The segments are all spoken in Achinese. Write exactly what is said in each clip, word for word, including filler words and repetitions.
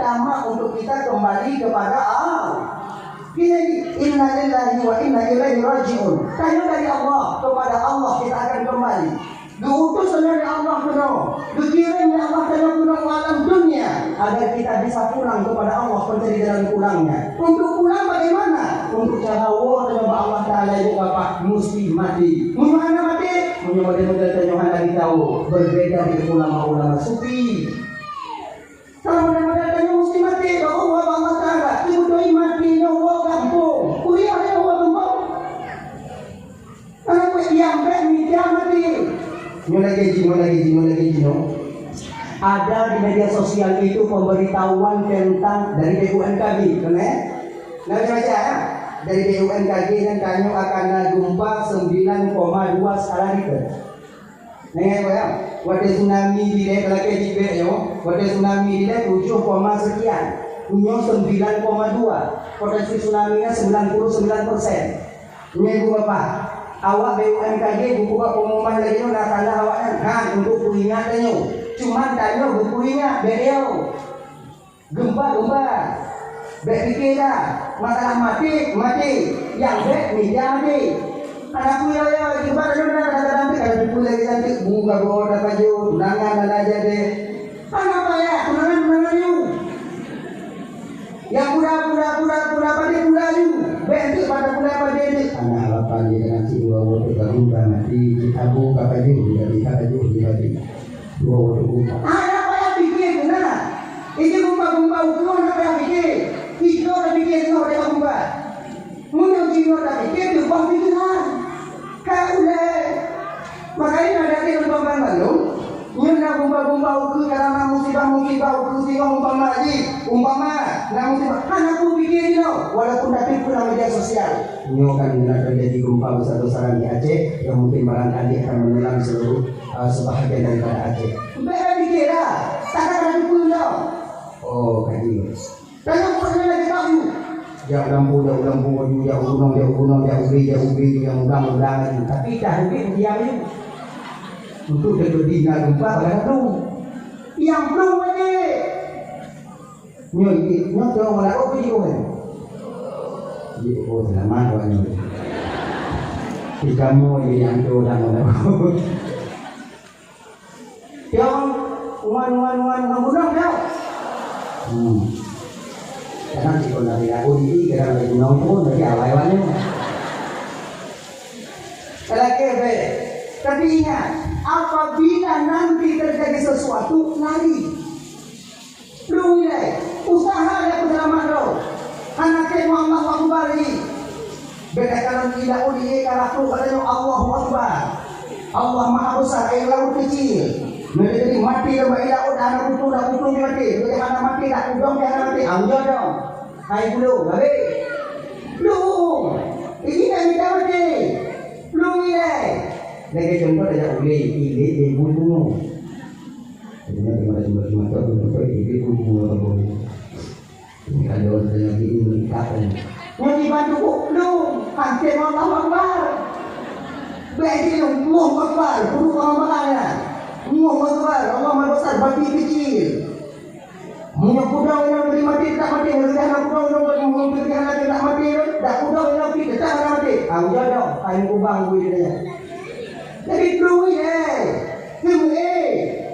Pertama, untuk kita kembali kepada Allah. Kira, "Inna lillahi wa inna ilaihi raji'un." Tanyoe dari Allah, kepada Allah kita akan kembali. Diutus oleh Allah keunoe, dikirim oleh Allah tanyoe keunoe u alam dunia, agar kita bisa pulang kepada Allah, mencari jalan pulangnya. Untuk pulang bagaimana? Untuk cara woe tanyoe bak Allah Taala, ibu bapak, musti maté. Meunyoe hana maté, meunyoe model-model tanyoe hana jitawök, berbeda dengan ulama-ulama sufi. Kalau mudah-mudahan tanyoe musti maté, bahwa Allah Taala, beutôi maté nyoe woe gampông. Kuliah nyoe woe gampông. Kenapa nyang bèk mita maté? Nyoe lagèe jinoe, lagèe jinoe, lagèe jinoe. Ada di media sosial itu pemberitahuan tentang dari B U M K G, kan, eh? Nah, baca, ya? Dari B U M K G nyan tanyoe akan na gempa sembilan koma dua skala Richter. Ingat, ya? Watèe tsunami dilèe, lakèe jibèk nyoe, watèe tsunami dilèe tujoh koma sekian, nyoe sembilan koma dua, potensi tsunami-nya sembilan puluh sembilan persen. Nyoe, ibu bapak, awak B U M K G geupeugah pengumuman lagèe nyoe, na salah awaknyan, han, untuk peuingat tanyoe. Cuman tanyoe geupeuingat, bèk nyoe. Gempa, gempa. Bèk pike dah. Masalah maté, maté. Nyang bèk mita maté. Hana peue yo, yo, gempa lôn dah, dah, dah, dah, dah, dah, lagèe nyan teuk, bu, gaboh, dah pajoh, tunangan, dah, dah jadi. Hana payah, tunangan, tunangan you. Nyang pura, pura, pura, pura, padé pura you. Bèk teuk pada pura padé teuk. Anak lapan di dalam si dua woe teuk baru dah maté. Kita bu, ka pajoh, dah bisa pajoh, dah jadi. Dua woe teuk. Hana payah pike keunan. Ini gumpa-gumpa ukeue hana payah pike. Kita dah pike teuh dah gumpa. Meunyoe jinoe dah pike, teubang pikeran. Ka ulèe. Makanya ada di lubang bandum. Nyoe na gumpa-gumpa ukeue karena musibah-musibah ukeue siwa umpama jih. Umpama na musibah, hana peue pike jinoe. Walaupun tapi pun media sosial. Nyoe kan na terjadi gempa besar-besaran di Aceh yang mungkin barangkali akan menelan seluruh, eh, sebahagian daripada Aceh. Bèk pike dah. Tak ada lagi pun dah. Oh, kaji. Tanyoe buet nyan lagèe kayu. Jak lampu, jak lampu, aju, jak u gunong, jak u gunong, jak u glé, jak u glé, jak udang, udang laju. Tapi dah ubit diam laju. Untuk terjadi na gempa, bagaimana tu? Nyang plueng wajéb. Nyoe, nyoe tu orang laut tu jiôh kan? Jiôh, selamat awak nyoe. Di kamu ni yang tu orang laut. Tiong, wan, wan, wan, wan gunong, tiong. Hmm. Kadang si kon dari lagu diri, kadang dari gunong pun, tapi awai-awai ni. Lagi, be. Tapi ingat, apabila nanti terjadi sesuatu, lari. Plueng ilèe, usaha lé peuseulamat droe. Hana keuh Allahu Akbar jih. Beda kalon ilak udi ka laku katanya Allahu Akbar. Allah Maha Besar, air laut kecil. Jadi maté lom ilak udi hana butuh, dak butuh maté. Jadi hana maté, dak udong, hana maté. Am jodoh. Hai bulu, habis. Plueng. Ini nak minta maté. Plueng ilèe. Lagi contoh dak ulèe, ilèe di bulu. Jadi, teman-teman, teman-teman, teman-teman, ibu, ibu, ibu, ibu. Ini kalau saya lagi ini meningkat, kan. Nyoe dibantu buklung, hancet Allahu Akbar. Bèk jilong, Allahu Akbar, guru pengabalan, ya. Allahu Akbar, Allah Maha Besar, batin kecil. Meunyoe kudong nyang beri mati, tak mati, meunyoe kudong nyang beri mati, tak mati, tak kudong nyang beri, tak mati. Ah, udah dah, kain kubang, gue, dia. Jadi, plueng ilèe, plueng ilèe.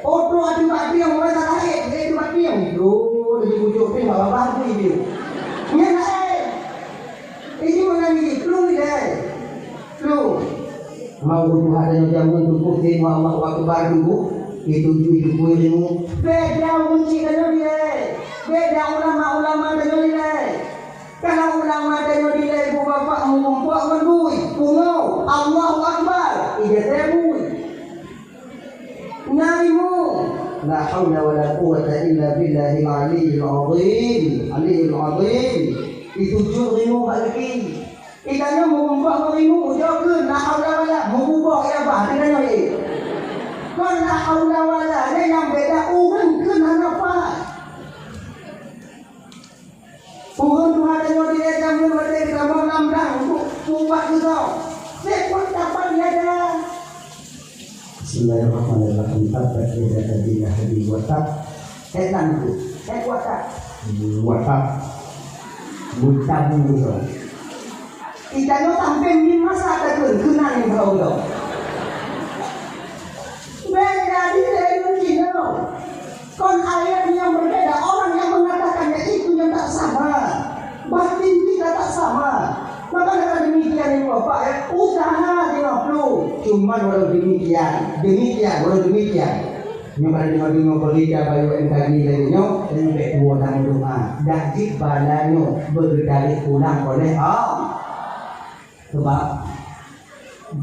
Oto ati bak tiong, mulai tak lahé, eh, ati bak tiong. Plueng, jadi bujur pih, bak babah pih dia. Nyan lahé. Ini mana ni? Plueng ilèe. Plueng. Mau Tuhan dan jamu untuk putih, Allahu Akbar dulu. Itu tu, itu pun ilmu. Beda uji dan ilèe. Beda ulama-ulama dan ilèe. Kalau ulama tanyoe dilèe ibu bapak meugumpok ngon bui, pungo, Allahu Akbar, ija teuh bui. Narimu. La haula wala quwwata illa billahil aliyyil azim. Aliyyil azim. Itu jok rimu bak laki. Itanyoe meugumpok ngon rimu, ujoe keu la haula wala, meugumpok ya bah, itanyoe. Kon la haula wala, nyan nyang beda ureueng keu na nafas. Ureueng tuha tanyoe dilèe jamén watèe geutamong lam blang untuk peubuet geutanyoe. Sifeuet dapat yada. Bismillahirrahmanirrahim. Tabbat yada Abi Lahabin wa tab. Ayat enam tu. Kuasa. Kuasa. Mutabu tu. Kita nyoe sampai min masa takheun keunan nyoe. Beda di lain Cina. Kon ayat yang berbeda, orang yang mengatakannya itu yang tak sama. Batin kita tak sama. Maka dengan demikian ini Bapak ya, usaha lima puluh. Cuman walau demikian, demikian, walau demikian. Nyoe ka deungoe-deungoe beurita bayu M K G lagèe nyoe, nyoe bèk tuwoe lam doa. Dak jeuet bala nyoe beugeutarék pulang oleh Allah. Sebab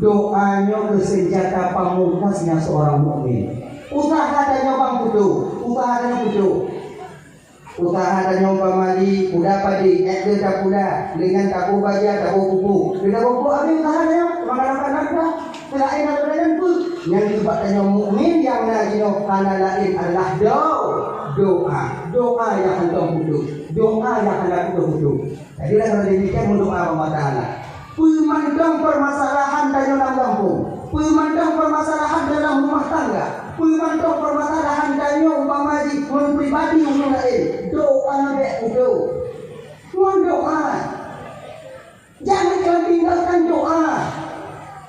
doa nyoe keuh seunjata pamungkasnya seorang mukmin. Usaha tanyoe bang putôh, usaha tanyoe putôh. Usaha tanyoe umpama di pula padi, ék keu tapula, deungon taboh bajèe, taboh pupuk. Deungon taboh pupuk habéh usaha tanyoe, makan-makan nafkah. Seulaén daripada nyan peue? Nyang dibat tanyoe mukmin nyang na jinoe hana laén adalah do-, doa. Doa nyang hantom putôh. Doa nyang hana putôh-putôh. Jadi, lam demikian meudoa bak Allah Taala. Peue mantong permasalahan tanyoe lam gampông, peue mantong permasalahan dalam rumah tangga, peue mantong permasalahan tanyoe umpama jih ngon pribadi ureueng laén, doa bèk putôh. Ngon doa. Jangan kalian tinggalkan doa.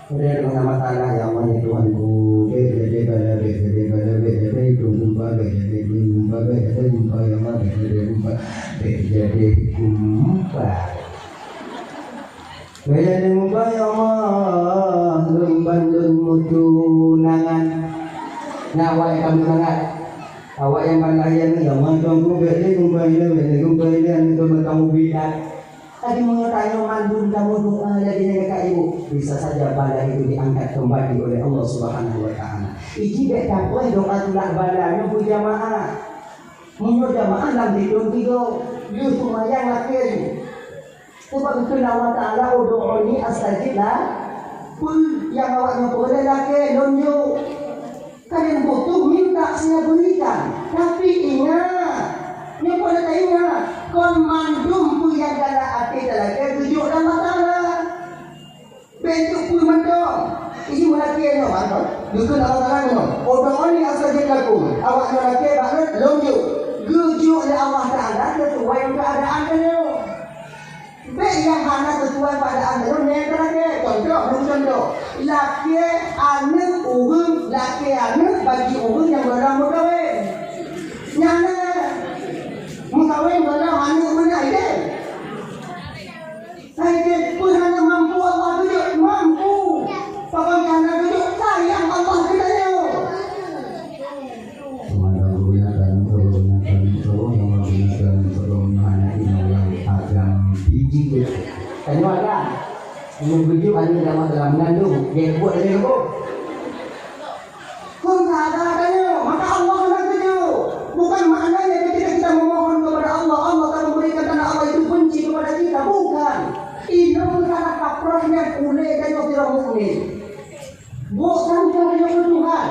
Udah dengan nama Allah, ya Allah, ya Tuhanku, bèk jadi bala, bèk jadi bala, bèk jadi itu jumpa, bèk jadi itu jumpa, bèk jadi jumpa, ya Allah, bèk jadi jumpa, bèk jadi jumpa. Bèk jadi jumpa, ya Allah, lôn ban lôn meutunangan. Nah, awak nyang ka meutunangan. Awak nyang ban lahé, ya Allah, Tuhanku, bèk jadi jumpa, bèk jadi jumpa, aneuk lôn ban ka mubiet. Jadi, meunyoe tanyoe mandum tameudoa lagèe nyan kakak ibu, bisa saja bala itu diangkat kembali oleh Allah Subhanahu wa Taala. Iji bèk tapoh doa tulak bala nyoe beujamaah. Meunyoe jamaah lam sithôn tiga, lheueh seumayang lakèe. Sebab kheun Allah Taala, "Ud'uni astajib la-," peue nyang awak nyoe peureulèe lakèe lôn jok. Kalian butuh, minta, saya berikan. Tapi ingat, nyoe peureulèe taingat, kon mandum peue nyang galak até talakèe geujok lé Allah Taala. Bèk jok peue mantong. Iji meulakèe nyoe mantong. Geukheun Allah Taala nyoe, "Ud'uni astajib lakum." Awak nyoe lakèe bak lôn, lôn jok. Geujok lé Allah Taala sesuai keuadaan tanyoe. Bèk nyang hana sesuai keuadaan tanyoe nyan talakèe. Contoh, lôn contoh. Lakèe aneuk ureueng, lakèe aneuk bagi ureueng nyang golom meukawen. Nyan na. Meukawen golom aneuk meunan idéh. Hai, peue hana mampu Allah geujok? Mampu. Pakon hana geujok? Sayang Allah keu tanyoe. Maka gunakan, gunakan, gunakan, gunakan, hana inong nyang agam biji. Tanyoe agam. Nyang biji hana dalam, dalam mengandung. Dia buat dari lubuk. Kon salah tanyoe, maka Allah hana setuju. Bukan maknanya ketika kita memohon kepada Allah, Allah akan memberikan karena Allah itu benci kepada kita. Bukan. Itu salah kaprahnya ulèe tanyoe sidroe mukmin. Bukan caranya ke Tuhan.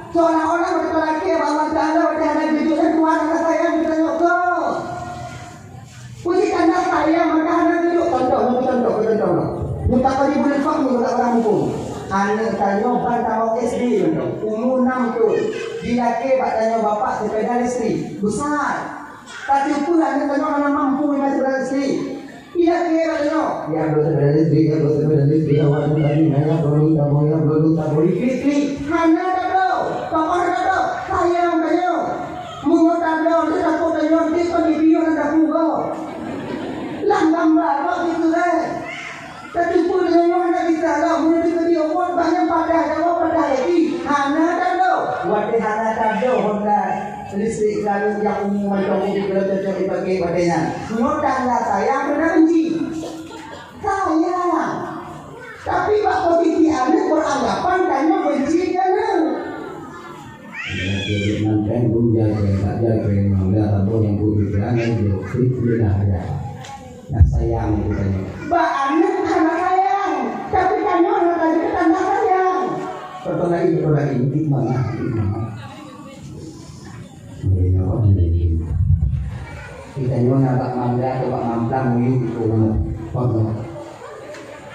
Seolah-olah watèe talakèe bak Allah Taala, watèe hana jujur, Tuhan hana sayang keu tanyoe, kon. Puji tanda sayang, maka hana jujur. Contoh, contoh, contoh. Mutaqarribul fahmi, maka orang hukum. Aneuk tanyoe ban tamong S D, contoh. Umur enam tahun. Dilakèe bak tanyoe bapak sepeda listrik. Besar. Tapi peue aneuk tanyoe hana mampu ngon sepeda listrik. Dilakèe bak tanyoe. Ya, beli sepeda listrik, ya, beli sepeda listrik. Awak tu tadi, ya, beli tabung, ya, beli tabung. Klik, klik. Hana tabloe. Papa hana tabloe. Sayang tanyoe. Meunyoe tabloe, tu takot tanyoe, nanti kon di video nan dah pura. Lam gambar, awak gitu, eh. Tapi peue tanyoe hana bisa lah, meunyoe di video, awak banyak padah, awak padah lagi. Hana tabloe. Watèe hana tabloe, Honda. Listrik selalu yang umum macam mobil kalau cocok dipakai pada nyan. Nyoe tanda sayang kena benci. Sayang. Tapi bak posisi aneuk beranggapan tanyoe benci keu aneuk. Jadi mantan pun jaga, tak jaga memang dah apa yang pun pikiran dan hidup. Itulah ya. Nah, sayang itu tanyoe. Bak aneuk hana sayang, tapi tanyoe hana tanda sayang. Contoh lain, contoh lain, di mana, di mana. Geutanyoe na bak mangga atau bak mamplam muyueb di pondok.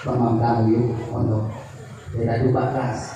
Bak mamplam muyueb pondok. Jadi, adu bak kelas.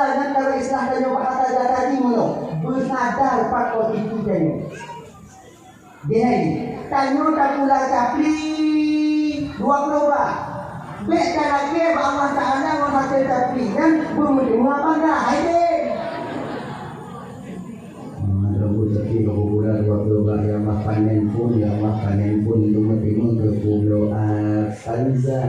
Taala nyang ka islah tanyoe bak harta zakat jih meunyoe beusadar pat posisi tanyoe. Jadi, tanyoe tapula capli dua ploh bak. Bèk talakèe bak Allah Taala ngon hasé capli nyan beumeuteumèe apa enggak? Hai deh. Ada rezeki bak bulan dua puluh bak, ya Allah, panen pun, ya Allah, panen pun, cuma timun ke pulau Asanza.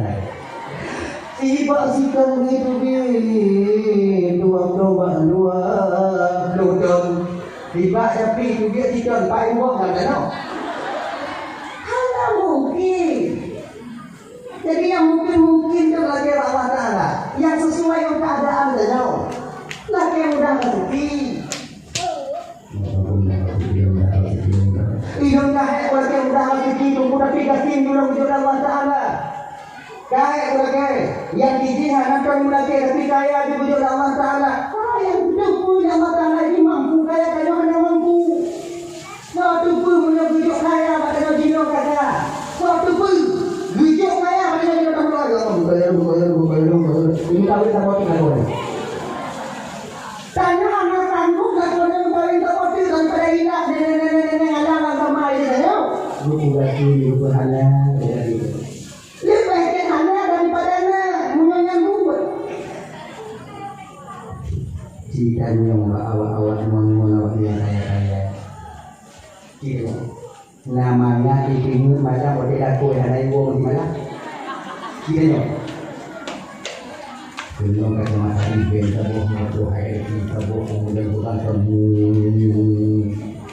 Sibak sikang itu bin, dua puluh bak dua puluh ton. Sibak tapi juga sikang, pai buah kat sana. Hana mungkin. Jadi yang mungkin-mungkin tu lagi Allah Taala. Yang sesuai dengan keadaan beliau. Lagi mudah rezeki. Idong kahek ulakèe mudah rezeki tu, tapi gasien dulu bujur Allah Taala. Kahek ulakèe, yang gigih anak kan ulakèe, tapi kaya di bujur Allah Taala. Ah, yang betul pun Allah Taala ini mampu, kaya kaya mana mampu. Soe teupeu meunyoe geujok kaya bak tanyoe jinoe kaya? Soe teupeu geujok kaya bak tanyoe jinoe? Tanyoe hana sanggup lakoe nyan kawin saboh teuk daripada ilat nenek-nenek alam agama ini, tanyoe. Buku laki, buku hana, jadi. Leubeh gét hana daripada na, meunyoe nyan buet. Ci tanyong bak awak-awak ngon-ngon awak nyang kaya-kaya. Ci tanyong. Na mangat ipinyeuk malam watèe lakoe hana iwoe di malam. Keunoe kacamata iben, saboh moto hai, saboh pemuda bukan kamu.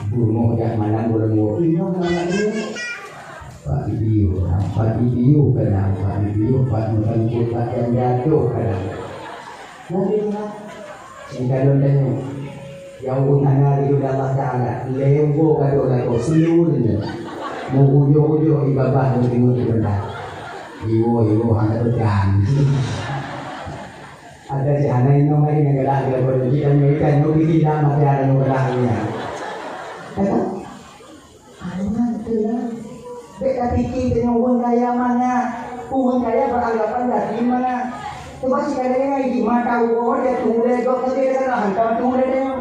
Bunoe jak malam bulan dua. Inoe nama dia. Pak Idiyu, Pak Idiyu kenal, Pak Idiyu, Pak Mutangkil, Pak Janjato kenal. Nanti lah. Singkat lôn tanyoe. Nyang ureueng hana ridho lé Allah Taala, lewat gadôh lagoe, seuleueng nyoe. Meuujôh-ujôh di babah meuteumé seubeuntar. Iwoe, iwoe, hana teukan. Ada si hana inong laén nyang galak di lagoe nyoe, kita nyoe ikan nyoe piti lam mati ada nyoe galak nyoe. Kata, Anak teulah. Bèk tapike tanyoe ureueng kaya mangat. Ureueng kaya beranggapan daging mangat. Coba sikali ngai di mata uroe dia tuléh gob sabe, dia kata hantam tuléh dia.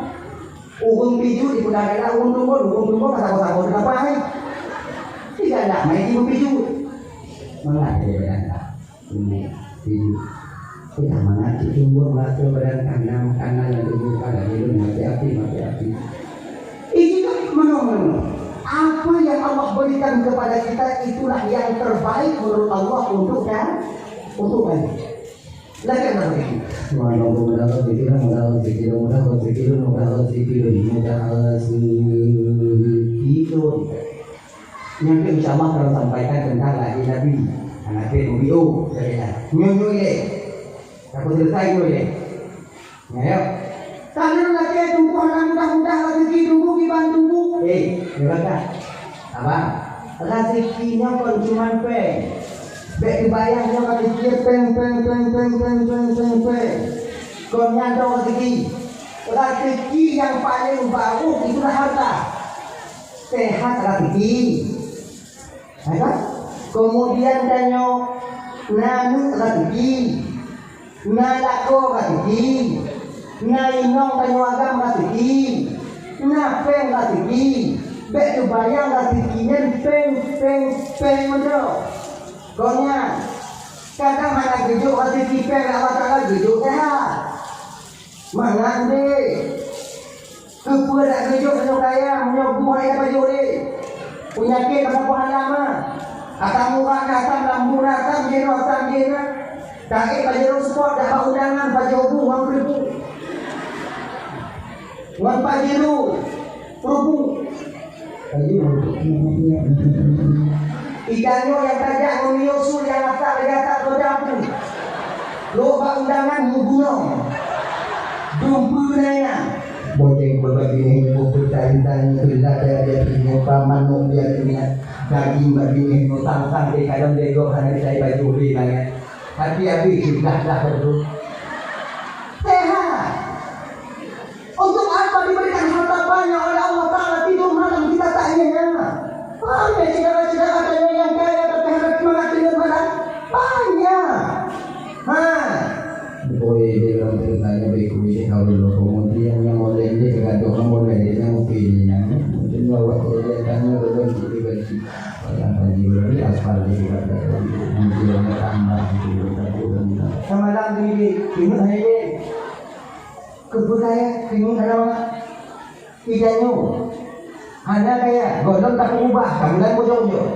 Ureueng pijuet di pula galak ureueng tumbon, ureueng tumbon ka saboh-saboh teukapai. Tidak ada main di pijuet. Mangat dia berangkat. Ini, ini. Kita mangat cit tumbon, mata badan kanan, kanan dan tubuh kanan, ini mati api, mati api. Itu kan meunoe-meunoe. Apa yang Allah berikan kepada kita, itulah yang terbaik menurut Allah untuk kan, untuk kan. Lagi apa lagi? Mudah-mudahan rezeki, mudah rezeki, mudah rezeki, mudah rezeki, mudah rezeki. Nyang keu insya Allah kalau sampaikan tentang lahé Nabi. Anak keu Nabi, oh, saya kata. Nyoe, nyoe, ye. Aku selesai, nyoe, ye. Ya, ya. Karena lagi tunggu hana mudah-mudah rezeki tunggu di bantu bu. Eh, neraka. Abang, rezeki nyoe kon cuman pèng. Bèk dibayang nyoe rezeki pèng, pèng, pèng. Kon nyan tau rezeki. Rezeki yang paling baruh itulah harta. Sehat rezeki. Ya kan? Kemudian tanyoe na aneuk rezeki, na lakoe rezeki, na inong tanyoe agam rezeki, na pèng rezeki. Bèk teubayang rezeki nyan pèng, pèng, pèng mantong. Kon nyan, kadang hana geujok rezeki pèng, Allah Taala geujok sehat. Mangat deh. Keupeue dak geujok meunyoe kaya, meunyoe bu hai pajoh lé? Peunyakét masa poh alam ah. Asam urat na, asam lambung na, asam jih na, asam jih na. Taék Pajero Sport dak bak undangan, pajoh bu ngon keureupuk. Ngon Pajero keureupuk. Itanyoe nyang tajak ngon miyueb su nyang atak lagèe atak roda pun. Lhok bak undangan meugunong. Dumpeue na nyan. Boceng bak binéh nyoe beutari-tari teulat daya jati nyoe ka manok biasa nyan. Daging bak binéh nyoe tang-tang deh kadang deh gob hana jai baju lé nyan. Tapi habéh jiblah-blah beutôi. Sehat. Untuk apa diberikan harta banyak oleh Allah Taala, tidur malam kita tak nyenyak? Banyak saudara-saudara ada yang kaya tapi hana semangat tidur malam. Banyak. Ha. Boleh dia orang tanya baik boleh tahu dulu. Kemudian yang boleh dia tergantung boleh dia yang mungkin yang mungkin bawa boleh tanya belum jadi bagi. Yang bagi boleh aspal dia juga ada. Mungkin yang tambah itu. Samalam ni, ingat saya. Keupeue kaya, keuneuk hana mangat. Ija nyoe hana kaya, gohlom tapeugubah, ka bulan bujong nyoe.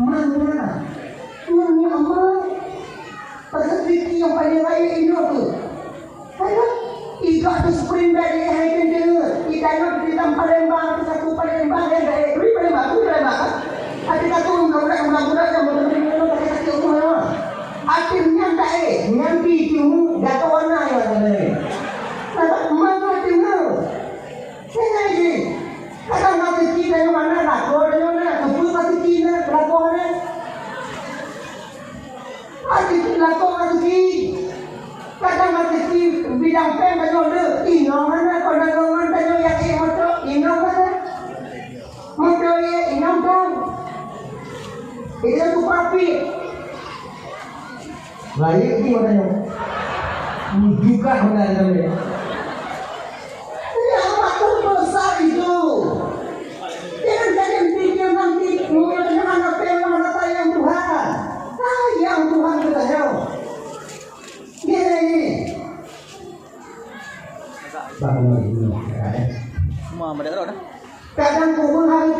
Mana? Nyoe, nyoe Allah. Padahai rezeki nyang paleng rayeuk inoe tu. Kaya, ija tu spring bed ni hai keuneuk. Ija nyoe di dalam Palembang, tu satu Palembang, ya, dari Palembang, tu Palembang. Hati kata ureueng budak-budak nyang beutôi-beutôi sakét-sakét umur nyoe. Até nyan taék, nyan pih timu gata wana nyoe teuh. Sabab meunan teungoh. Sehingga jih, kadang na teuki tanyoe hana, lakoe tanyoe na, keupeue ka teuki na, lakoe hana. Rezeki, lakoe rezeki. Kadang rezeki bidang péng tanyoe le, inong hana, kon dagangan tanyoe nyang ék moto, inong hana. Moto ék, inong kan. Itu tu papi. Lahé di mana nyoe? Bukan benar namanya. Ini amat dosa itu. Jangan kalian pikir nanti, mungkin hana péng, hana sayang Tuhan. Sayang Tuhan kita nyoe. Gini. Bangun ini. Semua pada dah. Kadang ureueng hari